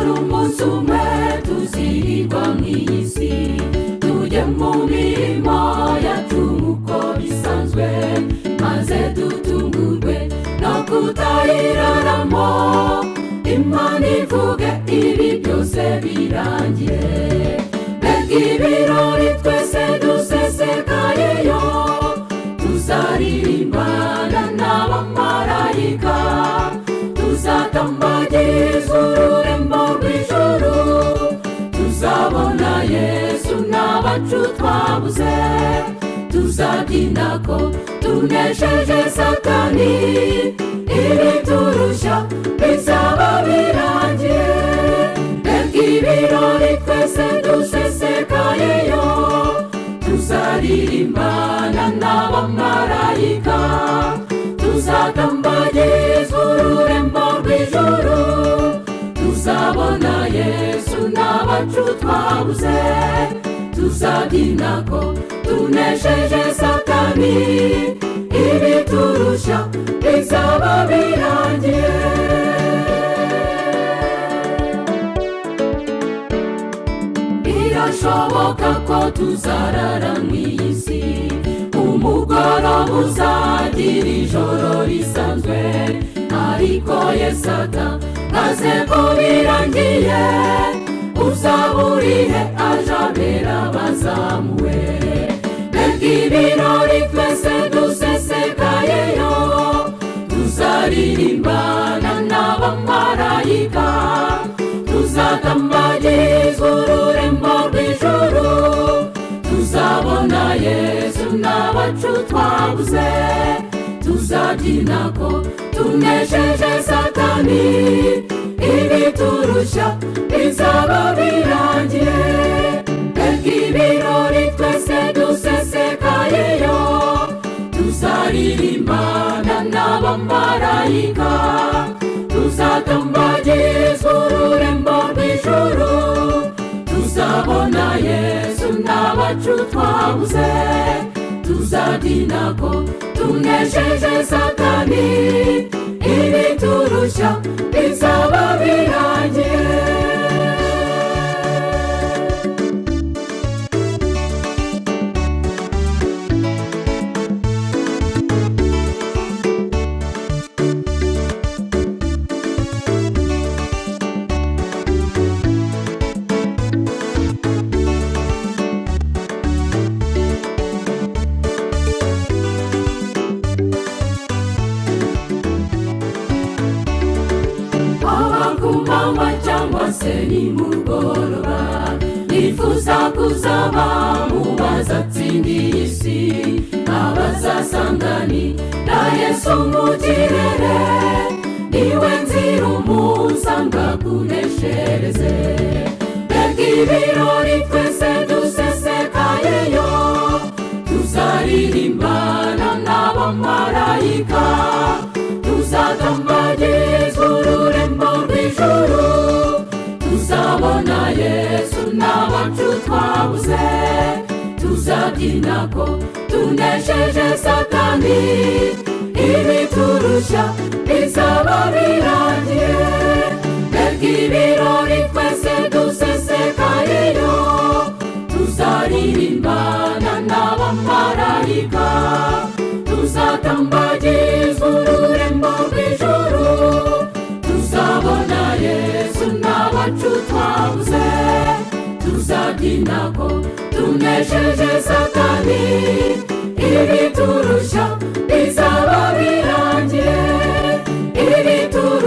Hari umunsi umwe tuzirwa mu iyi si, tujye mu mirimo yacu nk'uko bisanzwe, maze dutungurwe no kutayiraramo. Imana ivuge ibi byose birangiye. Mbega ibirori, twese dusesekayeyo, tuzaririmbana n'abamarayika, tuzatambagiza ururembo rw'ijuru, tuzabona Yesu n'abacu twabuze, tuzabyina ko tunesheje Satani. Ibiturushya bizaba birangiye. Mbega ibirori, twese dusesekayeyo, tuzaririmbana n'abamarayika, tuzatambagiza ururembo rw'ijuru, tuzabona Yesu n'abacu twabuze, tuzabyina ko tunesheje Satani. Ibiturushya bizaba birangiye. Birashoboka ko tuzarara mu iyi si, umugoroba uzagira ijoro risanzwe, ariko Yesu atangaze ko birangiye. Uzaba urihe ajabera bazamuwe? Mbega ibirori, twese dusesekayeyo, tuzaririmbana n'abamarayika, tuzatambagiza ururembo rw'ijuru, tuzabona Yesu n'abacu twabuze, tuzabyina ko tunesheje Satani. Ibiturushya bizaba birangiye. Mbega ibirori, twese dusesekayeyo, tuzaririmbana n'abamarayika, tuzatambagiza ururembo rw'ijuru, tuzabona Yesu n'abacu twabuze, tuzabyina ko tunesheje Satani. Ibiturushya bizaba birangiye. Haba ku manywa cyangwa se nimugoroba, nifuza kuzaba mu bazatsindiye isi, abazasanganira Yesu mu kirere. Niwe nzira, umusanga kuneshereze. Mbega ibirori, twese dusesekayeyo, tuzaririmbana n'abamarayika, tuzatambagiza ururembo rw'ijuru, tuzabona Yesu n'abacu twabuze, tuzabyina ko tunesheje Satani. Ibiturushya bizaba birangiye. Mbega ibirori, twese dusesekayeyo, tuzaririmbana n'abamarayika, tuzatambagiza ururembo rw'ijuru, tuzabona Yesu n'abacu twabuze, tuzabyina ko tunesheje Satani. Ibiturushya bizaba birangiye. Ibiturushya